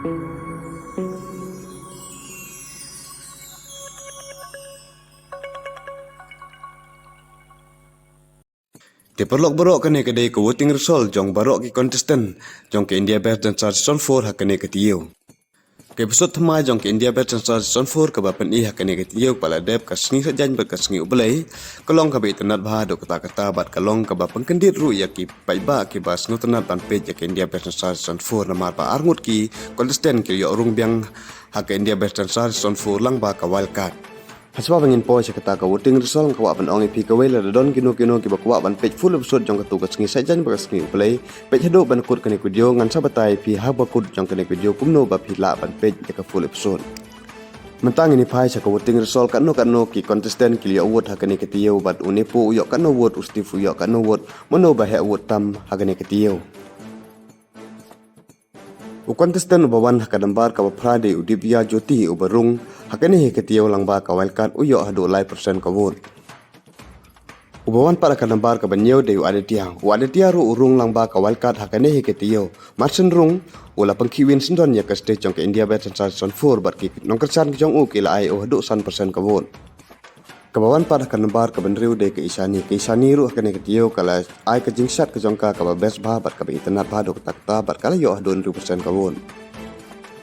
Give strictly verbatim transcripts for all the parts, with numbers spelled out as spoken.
Te paralok baroh, kane ka dei ka voting result jong baroh ki contestant jong ka India Best Dancer Season four ha kane ka taïew. Ka episode thymmai jong ka India Best Dancer Season four kaba pyni ha kane ka taïew ka la dep ka sngi Saitjaiñ bad ka sngi U Blei, ka long kaba itynnad bha haduh katta katta bad ka long kaba pynkyndit ruh ïa ki paidbah kiba sngewtynnad ban peit ïa ka India Best Dancer Season four namar ba arngut ki contestant ki ïoh rung biang ha ka India Best Dancer Season four lyngba ka wildcard. Hashwa ba ngin poi sha kata ka voting result, nga kwah ban ong ïa phi kawei, lada don kino kino kiba kwah ban peit full episode jong katu ka sngi Saitjaiñ bad ka sngi U Blei, peit haduh ban kut kane ka video, ngan sa batai ïa phi ha ba kut jong kane ka video kumno ba phi lah ban peit ïa ka full episode. Mynta ngin ïa phai sha ka voting result, katno katno ki contestant ki la ïoh vote ha kane ka taïew bad u Nepo u ïoh katno vote, u Steve u ïoh katno vote, mano ba heh vote tam ha kane ka taïew. U contestant uba wan ha ka nambar kaba phra dei u Divya Jyoti uba rung ha kane hi ka taïew lyngba ka wildcard, u ïoh haduh lai percent ka vote. Uba wan pat ha ka nambar kaba hynñiew dei u Aditya. U Aditya ruh u rung lyngba ka wildcard ha kane hi ka taïew. Mar shen rung, u la pynkhih win syndon ïa ka stage jong ka India Best Dancer Season four bad ki nongkyrshan ki jong u ki la ai u haduh san percent ka vote. Kaba wan pat ha ka nambar kaba hynriew dei ka Ishani. Ka Ishani ruh ha kane ka taïew ka la ai ka jingshad ka jong ka kaba best bha bad kaba itynnad bha haduh katta katta bad ka la ïoh haduh hynriew percent ka vote.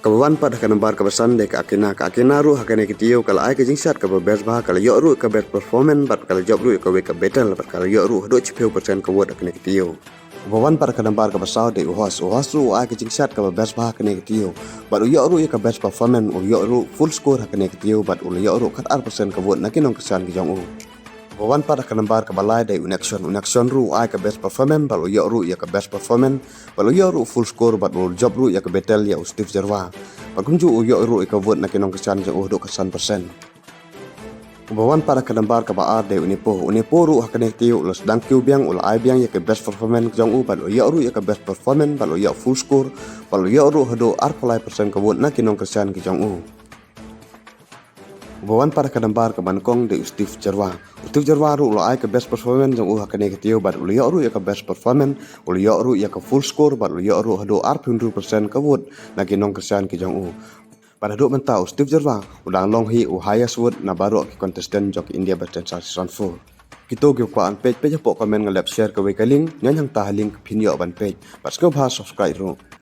Kaba wan pat ha ka nambar kaba san dei ka Akina. Ka Akina ruh ha kane ka taïew ka la ai ka jingshad kaba best bha, ka la ïoh ruh ka best performance bad ka la jop ruh ïa kawei ka battle bad ka la ïoh ruh haduh shiphew percent ka vote ha kane ka taïew. Uba wan pat ha ka nambar kaba saw dei u Hos. U Hos ruh u ai ka jingshad kaba best bha ha kane ka taïew bad u ïoh ruh ïa ka best performance, u ïoh ruh full score ha kane ka taïew bad u la ïoh ruh khatar percent ka vote na ki nongkyrshan ki jong u. Uba wan pat ha ka nambar kaba lai dei u Nexon. U Nexon ruh u ai ka best performance bad u ïoh ruh ïa ka best performance bad u ïoh ruh full score bad u jop ruh ïa ka battle ïa u Steve Jyrwa. Bad kumjuh u ïoh ruh ïa ka vote na ki nongkyrshan jong u haduh ka san percent. Uba wan pat ha ka nambar kaba ar dei u Nepo. U Nepo ruh ha kane ka taïew u la sdang kiew biang, u la ai biang ïa ka best performance jong u bad u ïoh ruh ïa ka best performance bad u ïoh full score bad u ïoh ruh haduh arphew lai percent ka vote na ki nongkyrshan ki jong u. Uba wan pat ha ka nambar kaba nyngkong dei u Steve Jyrwa. U Steve Jyrwa ruh u la ai ka best performance jong u ha kane ka taïew bad u la ïoh ruh ïa ka best performance, u la ïoh ruh ïa ka full score bad u la ïoh ruh haduh arphew hynriew percent ka vote na ki nongkyrshan ki jong u. Bad haduh mynta u Steve Jyrwa u dang long hi u highest vote na baroh ki contestant jong ka India Best Dancer Season four. Kito kiba kwah ban peit, peit hapoh comment, ngan lap share kawei ka link, ngan hangta ha link phin ïoh ban peit. Bad sngewbha subscribe ruh.